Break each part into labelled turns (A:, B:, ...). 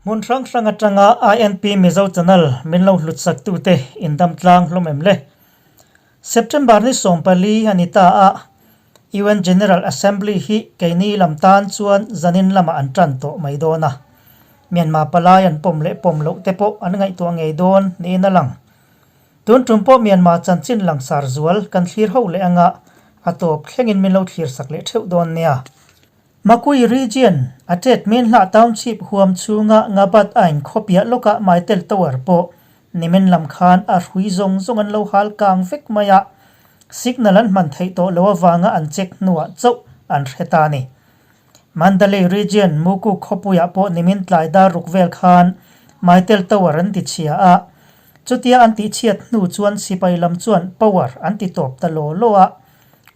A: Hmun hrang hrang atanga INP Mizo Channel min lo hlutsak tute in dam tlang hlawm em le? September ni 14 a ni ta a, UN General Assembly hi keini lam tan chuan zanin lamah an tan tawh mai dawn a. Myanmar palai an pawm leh pawm loh te pawh an ngaihtuah ngei dawn niin a lang. Tun tum pawh Myanmar chanchin langsar zual kan thlir ho leh anga a tawp thlengin min lo thlir sak leh theuh dawn nia. Makui Region, a tet Minhlah Township huam chhunga Ngabat Ain khawpiah lawkah Maitel Tower pawh nimin lam khan a hrui zawng zawng an lo hal kang vek mai a, signal an hman theih tawh lo avanga an check hnuah chauh an hre ta a ni. Mandalay Region, Muku khawpuiah pawh nimin tlai dar ruk vel khan Maitel Tower an ti chhia a, chutia an tihchhiat hnu chuan sipai lam chuan power an ti tawp ta law law a,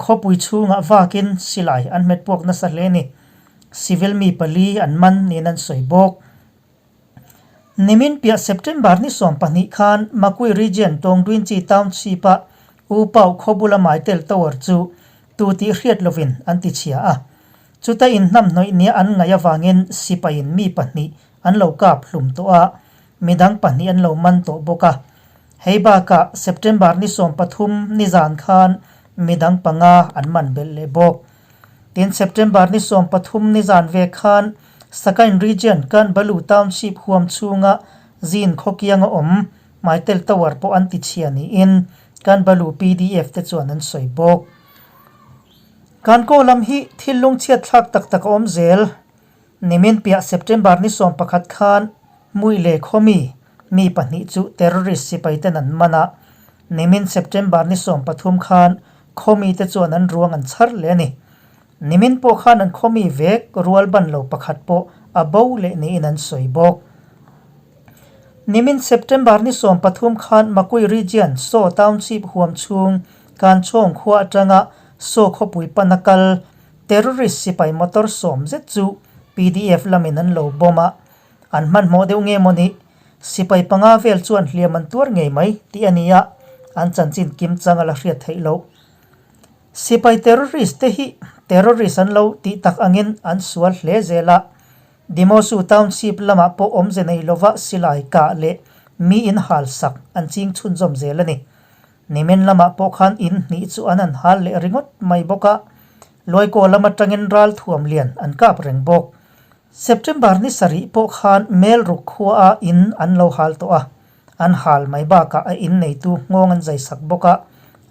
A: Khawpui chhungah vakin silai an hmet puak nasa hle ni. Civil mi pali an man niin an sawi bawk. Nimin piah September ni 12 khan Makui Region Tawngduinchi Township-a U Pau khaw bula Maitel Tower chu tu tih hriat lovin an ti chhia a. Chuta inhnamhnawih nia an ngaih avangin sipaiin mi pahnih an lo kap hlum tawh a, midang pahnih an lo man tawh bawk a. Hei bakah September ni 13 nizan khan midang panga an man belh leh bawk. Tin, September ni 13 nizan ve khan Sakain Region Kanbalu Township huam chhunga zin khawkianga awm Maitel Tower pawh an ti chhia niin Kanbalu PDF te chuan an sawi bawk. Kankaw lam hi thil lungchhiat thlak tak tak a awm zel. Nimin piah September ni 11 khan Mui leh Khawmi mi pahnih chu terrorist sipai ten an man a, nimin September ni 13 khan Khawmi te chuan an ruang an chhar leh a ni. Nimin pawh khan an Khawmi vek rual ban lo pakhat pawh a bo leh niin an sawi bawk. Nimin September ni 13 khan Makui Region Saw Township huam chhung Kanchhawng khua atanga Saw khawpui pana kal Terrorist sipai motor sawm zet chu PDF lamin an lo bomb a, an hmanhmawh deuh nge maw ni? Sipai panga vel chuan hliam an tuar ngei mai tih a ni a, an chanchin kim chang a la hriat theih loh. Sipai terrorist te hi terrorist an lo tih tak angin an sual hle zel a, Dimosu Township lamah pawh awmze nei lova silai kah leh mi in hal sak an ching chhunzawm zel a ni. Nimin lamah pawh khan in hnih chu an han hal leh ringawt mai bawk a, Luaikaw lam atangin ral thuam lian an kap reng bawk. September ni sarih pawh khan Melruk khuaa in an lo hal tawh a, an hal mai bakah a in neitu nghawng an zai sak bawk a,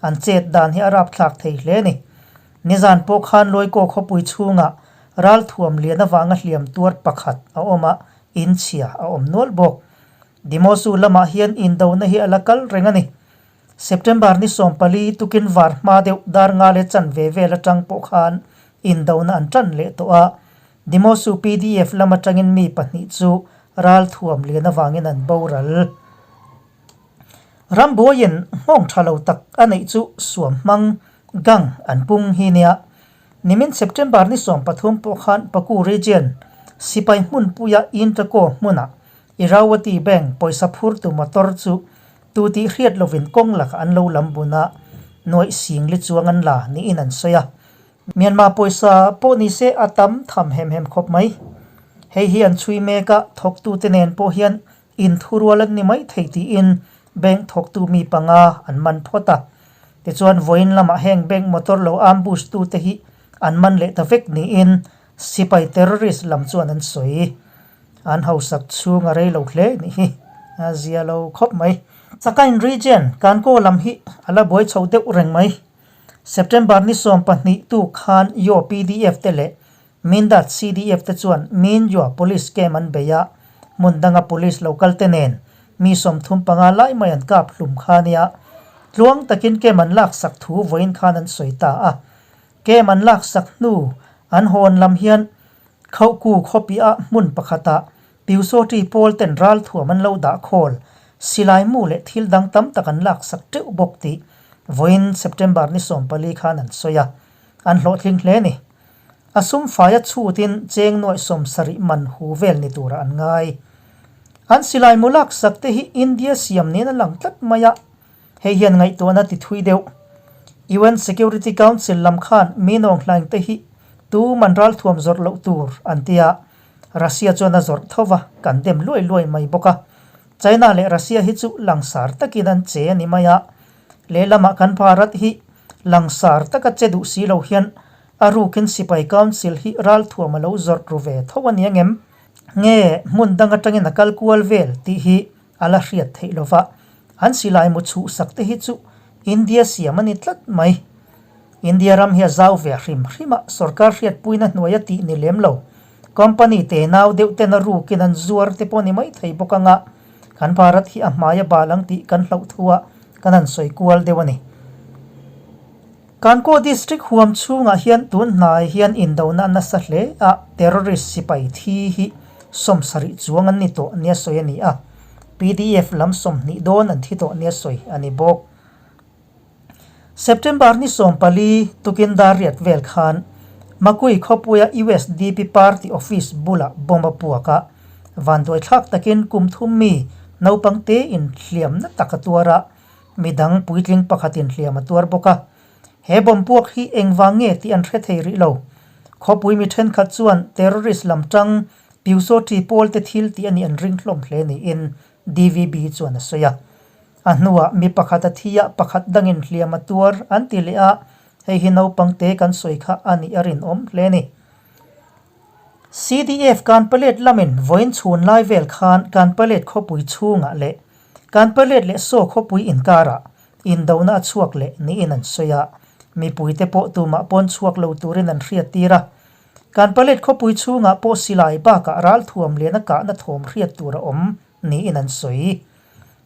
A: an chet dan hi a rapthlak thei hle a ni. Nizan pawh khan Luaikaw khawpui chhungah ral thuam lian avanga hliam tuar pakhat a awm a, in chhia a awm nual bawk. Dimosu lamah hian indona hi a la kal reng a ni. September ni 14 tukin var hma deuh dar nga leh chanve vel atang pawh khan indona an tan leh tawh a, Dimosu PDF lam atangin mi pahnih chu ral thuam lian avangin an boral. Rambuaiin nghawng tha lo tak a neih chu suam hmang gang an pung hi nia. Nimin September ni 13 pawh khan Paku Region sipai hmunpuia Intako hmunah Irawati Bank pawisa phurtu motor chu tu tih hriat lovin kawng lakah an lo lam bun a, nuaih sing li chuang an la niin an sawi a. Myanmar pawisa pawh ni se a tam tham hem hem khawp mai. Hei hi an chhui mek a, thawktute nen pawh hian inthurual an ni mai thei tiin bank thawktu mi panga an man phawt a. Tichuan vawiin lamah heng bank motor lo ambush tute hi an man leh ta vek niin sipai terrorist lam chuan an sawi. An hausak chhung a rei lo hle nih hi a zia lo khawp mai. Sakain Region Kankaw lam hi a la buai chho deuh reng mai. September ni 12 tu khan Yaw PDF te leh Mindat CDF te chuan Minjua Police Camp an bei a, hmun danga police lo kal te nen mi 35 lai mai an kap hlum kha nia. Tluang takin camp an laksak thu vawiin khan an sawi ta a. Camp an laksak hnu an hawn lam hian Khauhku khawpiah hmun pakhatah Piusawṭi pawl ten ral thuam an lo dah khawl, silai mu leh thil dang tam tak an laksak teuh bawk tih vawiin September ni 14 khan an sawi a, an hlawhtling hle a ni. A sum faia chhutin cheng nuaih 70 man hu vel ni turah an ngai. An silai mu laksak te hi India siam niin a lang tlat mai a, hei hian ngaihtuahna ti thui deuh. UN Security Council lam khan mi nawnghlaing te hi tu man ral thuam zawrh loh tur an ti a. Russia chuan a zawrh tho va, kan dem luai luai mai bawk a. China leh Russia hi chu langsar takin an che a ni mai a, lehlamah kan Bharat hi langsar taka che duh si lo hian a rukin sipai council hi ralthuam a lo zawrh ru ve tho a ni angem? Nge hmun dang atangin a kal kual vel tih hi a la hriat theih lo va, an silai mu chhuhsak te hi chu India siam a ni tlat mai. India ram hi a zau ve hrim hrim a, sorkar hriatpuina hnuai a tih ni lem lo. Company te nau deuh ten a rukin an zuar te pawh ni mai thei bawk anga kan Bharat hi a hmai a bal ang tih kan hlauh thu a kan han sawi kual deuh a ni. Kankaw District huam chhungah hian tun hnai hian indona nasa hle a, terrorist sipai thi hi 70 chuang an ni tawh nia sawi a ni a, pdf lam 20 dawn an thi tawh nia sawi a ni bawk. September ni 14 tukin dar riat vel khan Makui khawpuia usdp party office bulah bomb a puak a, vanduaithlak takin kum thum mi naupang tein hliamna tak a tuar a, Midang puitling pakhatin hliam a tuar bawk a. He bomb puak hi engvang nge tih an hre thei rih lo. Khawpui mi thenkhat chuan terrorist lam tang Pyusawṭi pawl te thil tih a nih an ring hlawm hle niin DVB chuan a sawi a. A hnuah mi pakhat a thi a, pakhat dangin hliam a tuar an ti leh a, hei hi naupang te kan sawi kha a nih a rinawm hle a ni. CDF Kanpalet lamin vawiin chhun lai vel khan Kanpalet khawpui chhungah leh Kanpalet leh Saw khawpui inkarah indona a chhuak leh niin an sawi a, mipuite pawh tumah pawn chhuak lo turin an hriattir a. Kanpalet khawpui chhungah pawh silai bakah ralthuam lian a kahna thawm hriat tur a awm niin an sawi.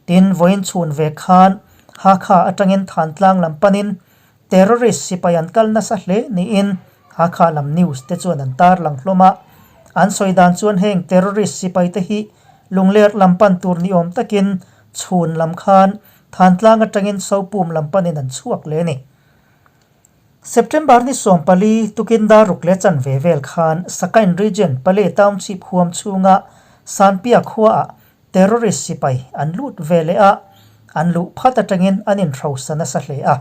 A: Tin, vawiin chhun ve khan Hakha atangin Thantlang lam panin Terrorist sipai an kal nasa hle niin Hakha lam news te chuan an tarlang hlawm a. An sawi dan chuan heng terrorist sipai te hi lungler lam pan tur ni awm takin chhun lam khan Thantlang atangin Sopum lam panin an chhuak leh a ni. September ni 14 tukin dar ruk leh chanve vel khan Sakain Region Pale Township huam chhunga Sanpia khuaah Terrorist sipai an lut ve leh a, an luh phat atangin an inhrosa nasa hle a.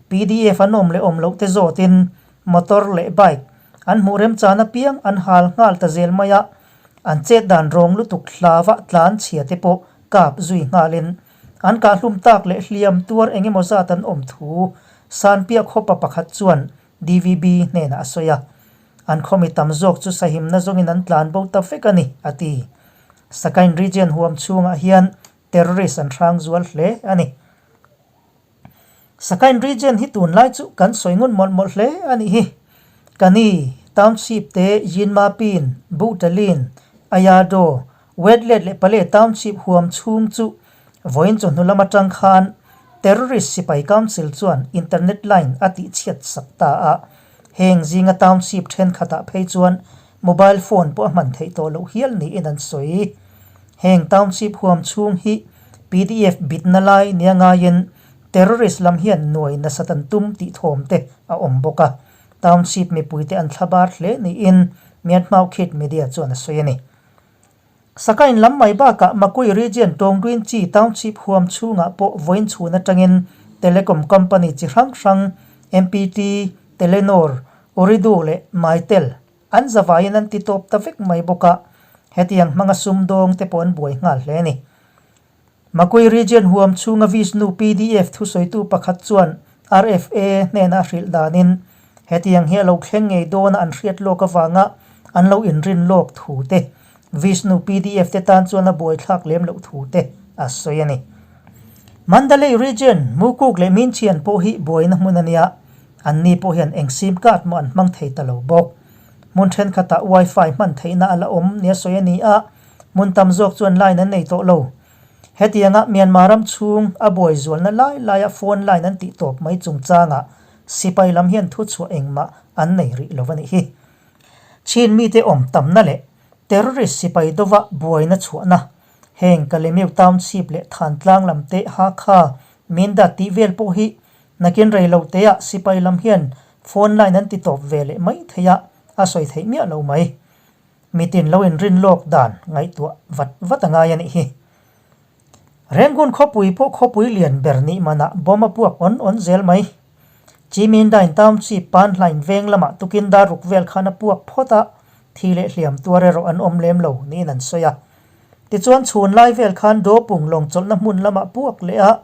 A: Pdf an awm leh awm loh te zawtin motor leh bike an hmuh remchan apiang an hal nghal ta zel mai a, an chet dan rawng lutuk hlava tlan chhia te pawh kap zui nghalin an kahhlum tak leh hliam tuar eng emaw zat an awm thu Sanpiah khawpa pakhat chuan DVB hnenah a sawi a. An khawmi tam zawk chu sahimna zawngin an tlan bo ta vek a ni, a ti. Sakain region huam chhungah hian terrorist an hrang zual hle a ni. Sakain region hi tunlai chu kan sawi ngun mawlh mawlh hle a nih hi. Kani, Township te Yinmapin, Buhtalin, Ayado, Wetlet leh Pale Township huam chhung chu vawiin chawhnu lam atang khan Terrorist Sipai Council chuan internet line a tihchhiat sak ta a. Heng zinga Township thenkhatah phei chuan mobile phone pawh a hman theih tawh loh hial niin an sawi. Heng Township huam chhung hi pdf bitna lai nia ngaiin terrorist lam hian nuai nasat an tum tih thawm te a awm bawk a. Township mipuite an thlabar hle niin Myanmar Khit Media chuan a sawi a ni. Sakain lam mai bakah Makui Region Tawngduin Chi Township huam chhungah pawh vawiin chhun atangin telecom company chi hrang hrang MPT, Telenor, Ooredoo leh Mytel an zavaiin an ti tawp ta vek mai bawk a, hetiang hmanga sumdawng te pawh an buai nghal hle a ni. Makui Region huam chhunga Vishnu pdf thusawitu pakhat chuan RFA hnena a hrilh danin hetiang hi a lo thleng ngei dawna an hriat lawk avanga an lo inrin lawk thu te, Vishnu pdf te tan chuan a buaithlak lem loh thu te a sawi a ni. Mandalay Region, Mukuk leh Minchian pawh hi buaina hmun a nia, anni pawh hian eng sim card maw an hmang thei ta lo bawk. Hmun thenkhatah wifi hman theihna a la awm nia sawi a ni a, Hmun tam zawk chuan line an nei tawh lo. Hetianga Myanmar ram chhung a buai zualna lai laia phone line an tih tawp mai chungchangah sipai lam hian thuchhuah engmah an nei rih lo a nih hi. Chin mite awm tamna leh terrorist sipai dova buaina chhuahna heng Kalemiu Township leh Thantlang lam te Hakha, Mindat tih vel pawh hi nakin rei lo teah sipai lam hian phone line an ti tawp ve leh mai thei a, a sawi theih miah lo mai. Mitin lo inrin lawk dan ngaihtuah vat vat a ngai a nih hi. Rangoon khawpui pawh khawpui lian ber nih manah bomb a puak awn awn zel mai. Chimindain Township Panhlain veng lamah tukin dar ruk vel khan a puak phawt a, Thi leh hliam tuar erawh an awm lem lo niin an sawi a. Tichuan chhun lai vel khan Dawpung lawng chawlhna hmun lamah puak leh a,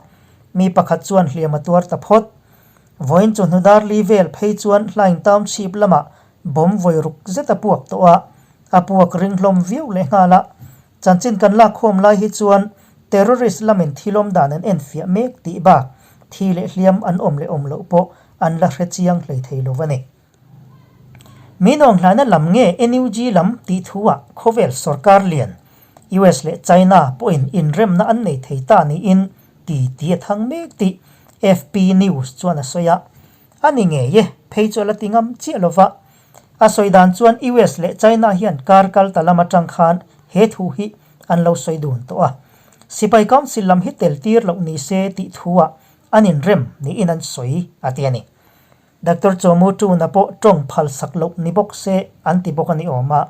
A: mi pakhat chuan hliam a tuar ta phawt. Vawiin chawhnu dar li vel phei chuan Hlaing Township lamah bomb vawi ruk zet a puak tawh a, a puak ring hlawm viau leh nghal a. Chanchin kan lakkhawm lai hi chuan terrorist lamin thilawm dan an enfiah mek tih bak thi leh hliam an awm leh awm loh pawh an la hre chiang hlei thei lo a ni. Min awnghlaina lam nge NUG lam tih thu-ah khawvel sorkar lian US leh China pawhin inremna an nei thei ta niin ti ti a thang mek tih FP News chuan a sawi a. A ni ngei e, phei chu a la ti ngam chiah lo va. A sawi dan chuan US leh China hian kar kal ta lam atang khan he thu hi an lo sawi dun tawh a. Sipai Council lam hi tel tir loh ni se tih thu-ah an inrem niin an sawi a ti a ni. Doctor Chawmu Tuna pawh tawng phal sak loh ni bawk se an ti bawk a ni awm a.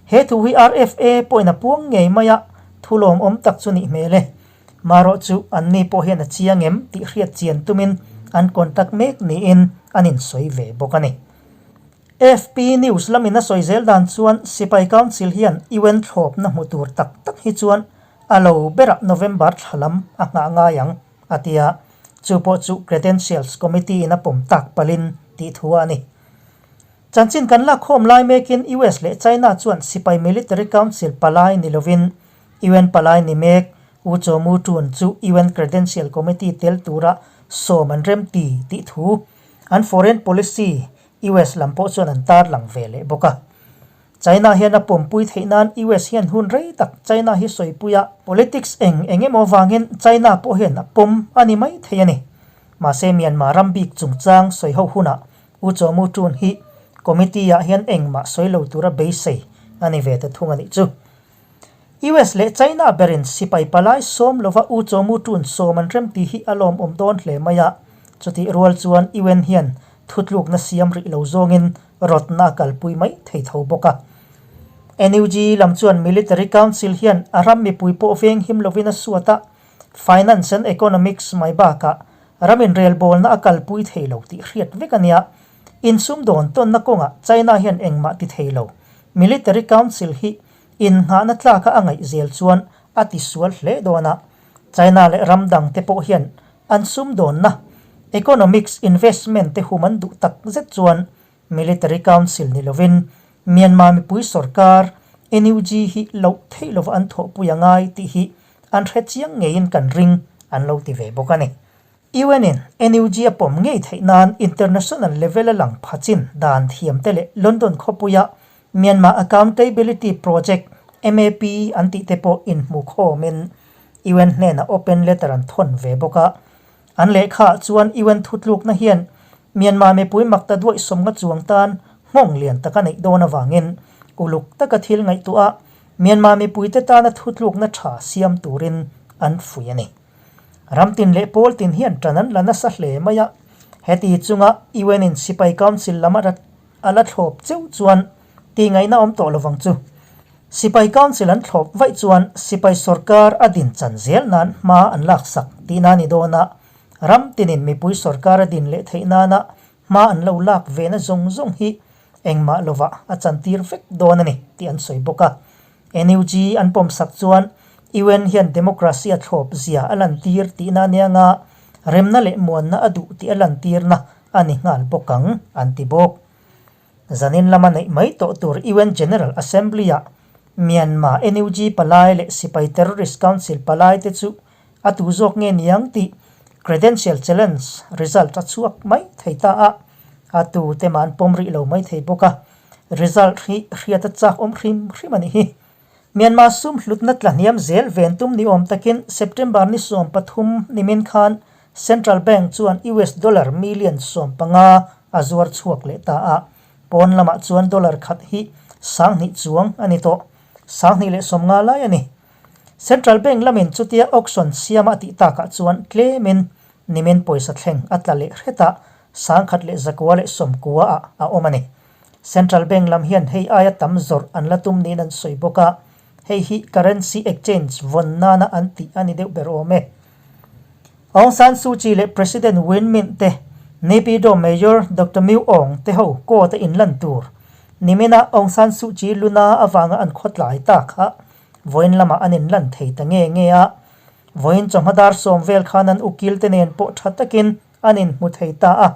A: He thu hi RFA pawhin a puang ngei mai a, thu lawmawm tak chu nih hmel e. Marawh chu anni pawh hian a chiang em tih hriat chian tumin an contact mek niin an insawi ve bawk a ni. AFP News lamin a sawi zel dan chuan Sipai Council hian UN thlawpna hmu tur tak tak hi chuan a lo berah November thla lam a nghah ngai ang a ti a, chu pawh chu Credentials Committee in a pawm tak palhin tih thu a ni. Chanchin kan lakkhawm lai mekin US leh China chuan Sipai Military Council palai ni lovin UN palai ni mek U Chaw Mu Tun chu UN Credential Committee tel tura sawm an rem ti tih thu an foreign policy US lam pawh chuan an tarlang ve leh bawk a. China hian a pawmpui theih nan US hian hun rei tak China hi sawipui a, politics eng eng emaw vangin China pawh hian a pawm a ni mai thei a ni. Mahse Myanmar ram bik chungchang sawi ho hunah U Chaw Mu Tun hi committee ah hian engmah sawi lo tura beisei a ni ve ta thung a nih chu. US leh China berin sipai palai sawm lova U Chaw Mu Tun sawm an rem tih hi a lawmawm dawn hle mai a, chutih rual chuan UN hian thutlukna siam rih lo zawngin rawtna a kalpui mai thei tho bawk a. NUG lam chuan Military Council hian a ram mipui pawh veng him lovin a suat a, Finance and Economics mai bakah ram inrelbawlna a kalpui thei lo tih hriat vek a nia. Insumdawn tawnna kawngah China hian engmah ti thei lo. Military Council hi innghahna tlaka a ngaih zel chuan a tisual hle dawn a. China leh ram dangte pawh hian an sumdawnna, economics, investment te hum an duh tak zet chuan Military Council ni lovin Myanmar mipui sorkar, NUG, hi loh theih lova an thawhpui a ngai tih hi an hre chiang ngeiin kan ring an lo ti ve bawk a ni. UN in NUG a pawm ngei theih nan international level a lang pha chin dan thiamte leh London khawpuia Myanmar Accountability Project, MAP, an tih te pawh inhmukhawmin UN hnenah open letter an thawn ve bawk a. An lehkhaah chuan UN thutlukna hian Myanmar mipui makta duaih sawmnga chuang tan nghawng lian tak a neih dawn avangin uluk taka thil ngaihtuah a, Myanmar mipuite tana thutlukna tha siam turin an fuih a ni. Ram tin leh pawl tin hian tan an la nasa hle mai a, heti chunga UN in sipai council lam a A la thlawp cheu chuan tih ngaihna awm tawh lovang chu. Sipai Council an thlawp vaih chuan sipai sorkar a din chan zel nan hma an laksak tihna a ni dawn a, ram tinin mipui sorkar a din leh theih nana hma an lo lak vena zawng zawng hi engmah lovah a chantir vek dawn a ni tih an sawi bawk a. NUG an pawmsak chuan UN hian democracy a thlawp zia a lantir tihna a nia nga, remna leh muanna a duh tih a lantirna a ni nghal bawk ang, an ti bawk. Zanin lama neih mai tawh tur UN General Assembly-ah Myanmar NUG palai leh Sipai Terrorist Council palai te chu a tu zawk nge niang tih Credential Challenge result a chhuak mai thei ta a, a tu te mah an pawm rih lo mai thei bawk a, result hi hriat a chak awm hrim hrim a nih hi. Myanmar sum hlutna tla hniam zel ven tum ni awm takin September ni 13 nimin khan Central Bank chuan US dollar million 15 a zuar chhuak leh ta a, pawn lamah chuan dollar khat hi 2000 chuang a ni tawh, 2050 lai a ni. Central Bank lamin chutia auction siama a tih takah chuan tlemin nimin pawisa thleng a tla leh hret a, 1990 ah a awm a ni. Central Bank lam hian hei aia tam zawrh an la tum niin an sawi bawk a, hei hi currency exchange vawn nana an tih a ni deuh ber awm e. Aung San Suu Kyi leh President Win Myint te, Naypyidaw Mayor Doctor Myu Aung te ho court a inlan tur. Nimina Aung San Suu Kyi luna avanga an khawtlai ta kha vawiin lamah an inlan thei ta nge nge a. Vawiin chawhma dar sawm vel khan an ukil te nen pawh tha takin an inhmu thei ta a,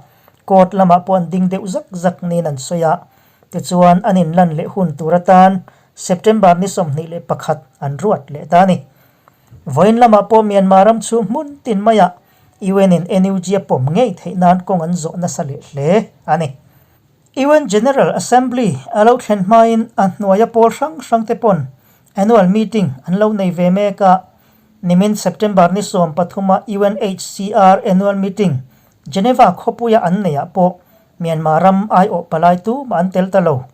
A: court lamah pawh an ding deuh zak zak niin an sawi a. Tichuan an inlan leh hun tur atan September ni 21 an ruat leh ta a ni. Vawiin lamah pawh Myanmar ram chhung hmun tin maiah UN in NUG a pawm ngei theih nan kawng an zawh nasa leh hle a ni. UN General Assembly a lo thlen hmain a hnuaia pawl hrang hrang te pawn Annual Meeting an lo nei ve mek a. Nimin September ni 13 a UNHCR Annual Meeting Geneva khawpuia an neihah pawh Myanmar ram aiawh palai tumah an tel ta lo.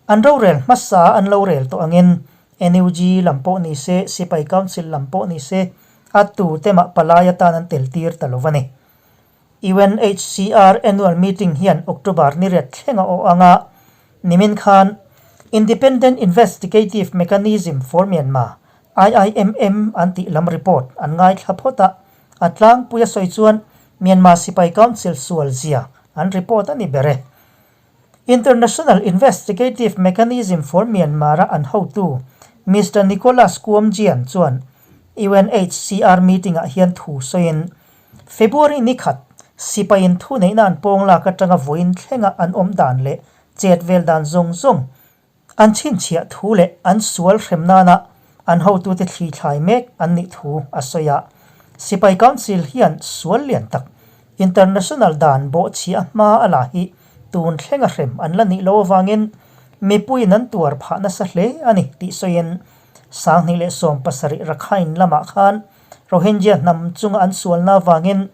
A: An rorel hmasa an lo rel tawh angin NUG lam pawh ni se, Sipai Council lam pawh ni se a tute mah palai atan an tel tir ta lo a ni. UNHCR Annual Meeting hian October ni riat thleng a awh ang a, nimin khan Independent Investigative Mechanism for Myanmar, IIMM, an tih lam report an ngaithla phawt a, a tlangpui a sawi chuan Myanmar Sipai Council sual zia an report a ni ber e. International Investigative Mechanism for Myanmar-a an hotu Mister Nicholas Koumjian chuan UNHCR meeting-ah hian thu sawiin February ni khat, sipaiin thuneihna an pawng lak atanga vawiin thlenga an awm dan leh chet vel dan zawng zawng an chhinchhiah thu leh an sual hrem nana an hotute thli thlai mek an nih thu a sawi a. Sipai Council hian sual lian tak international dan bawhchhiah hma a la hi tun thlenga hrem an la nih loh avangin mipuiin an tuar phah nasa hle a ni tih sawiin 2017 Rakhine lamah khan Rohingya hnam chunga an sualna avangin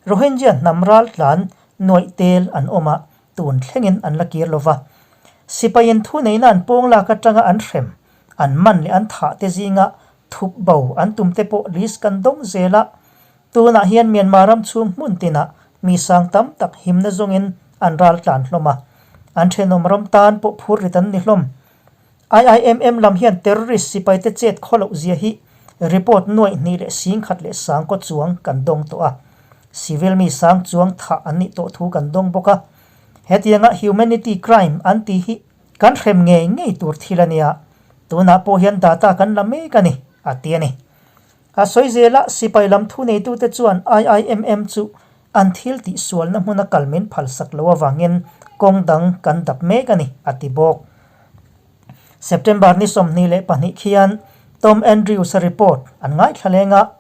A: Rohingya hnam raltlan nuaih tel an awm a, tun thlengin an la kir lo va. Sipaiin thuneihna an pawng lak atanga an hrem, an man leh an thah te zinga thup bo an tum te pawh list kan dawng zel a. Tunah hian Myanmar ram chhung hmun tinah mi sang tam tak himna zawngin an raltlan hlawm a, an thenawm ram tan pawh phurrit an ni hlawm. IIMM lam hian terrorist sipaite chet khaw loh zia hi report nuaih hnih leh 10,000 leh sangkaw chuang kan dawng tawh a. Civil mi sang chuang thah an nih tawh thu kan dawng bawk a. Hetianga humanity crime an tih hi kan hrem ngei ngei tur thil a nia. Tunah pawh hian data kan la mek a ni, a ti a ni. A sawi zela sipai lam thuneitute chuan IIMM chu an thil tih sualna hmuna kal min phalsak loh avangin kawng dang kan dap mek a ni, a ti bawk. September ni 22 khian Tom Andrews-a report an ngaithla leng a,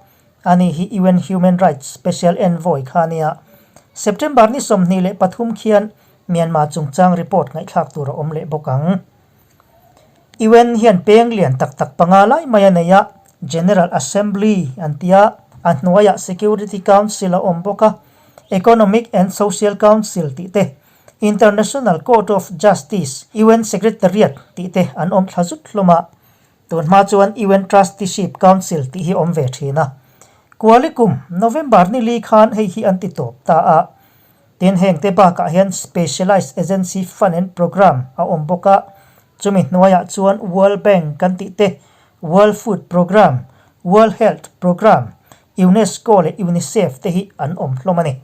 A: ani hi UN Human Rights Special Envoy kha a nia. September ni 23 khian Myanmar chungchang report ngaihthlak tur a awm leh bawk ang. UN hian peng lian tak tak panga lai mai a nei a, General Assembly an ti a, a hnuaiah Security Council a awm bawk a, Economic and Social Council tih te, International Court of Justice, UN Secretariat tih te an awm thla zut hlawm a. Tun hma chuan UN Trusteeship Council tih hi awm ve thin a. Kuali kum November ni li khan hei hi an ti tawp ta a. Tin, hengte bakah hian Specialized Agency Fund and Programme a awm bawk a, chumi hnuaiah chuan World Bank kan tih te, World Food Programme, World Health Programme, UNESCO leh UNICEF te hi an awm hlawm a ni.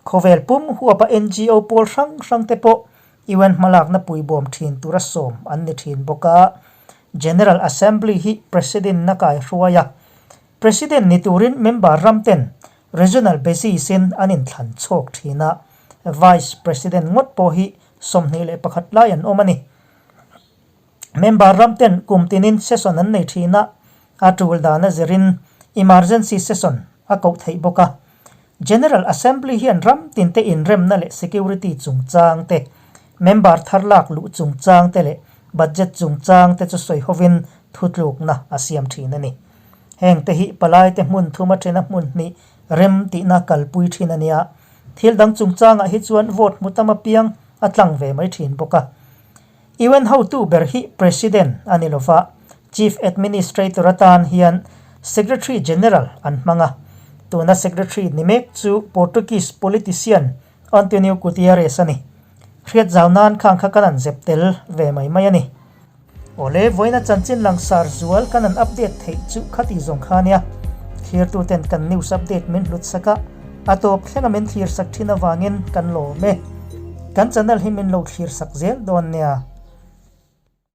A: Khawvel pum huapa NGO pawl hrang hrang te pawh UN hmalakna puibawm thin tura sawm an ni thin bawk a. General Assembly hi President na kaihruai a, President ni turin member ram ten Regional basis in an inthlan chhawk thin a, Vice President ngawt pawh hi 21 lai an awm a ni. Member ram ten kum tinin session an nei thin a, a tul dana zirin emergency session a koh theih bawk a. General Assembly hian ram tinte inremna leh security chungchang te, member thar lak luh chungchang te leh budget chungchang te chu sawi hovin thutlukna a siam thin a ni. Heng te hi palaite hmun thuma thena hmun hnih rem tihna kalpui thin a nia. Thil dang chungchangah hi chuan vote hmu tam apiang a tlang ve mai thin bawk a. UN hotu ber hi President a ni lova, Chief Administrator atan hian Secretary General an hmang a. Tuna Secretary ni mek chu Portuguese politician Antonio Guterres a ni. Hriat zau nan khang kha kan an zep tel ve mai mai a ni. Awle, vawiina chanchin langsar zual kan an update theih chu khati zawng kha nia. Thlirtuten kan news update min hlut sak a, a tawp thlenga min thlir sak thin avangin kan lawm e. Kan channel hi min lo thlir sak zel dawn nia.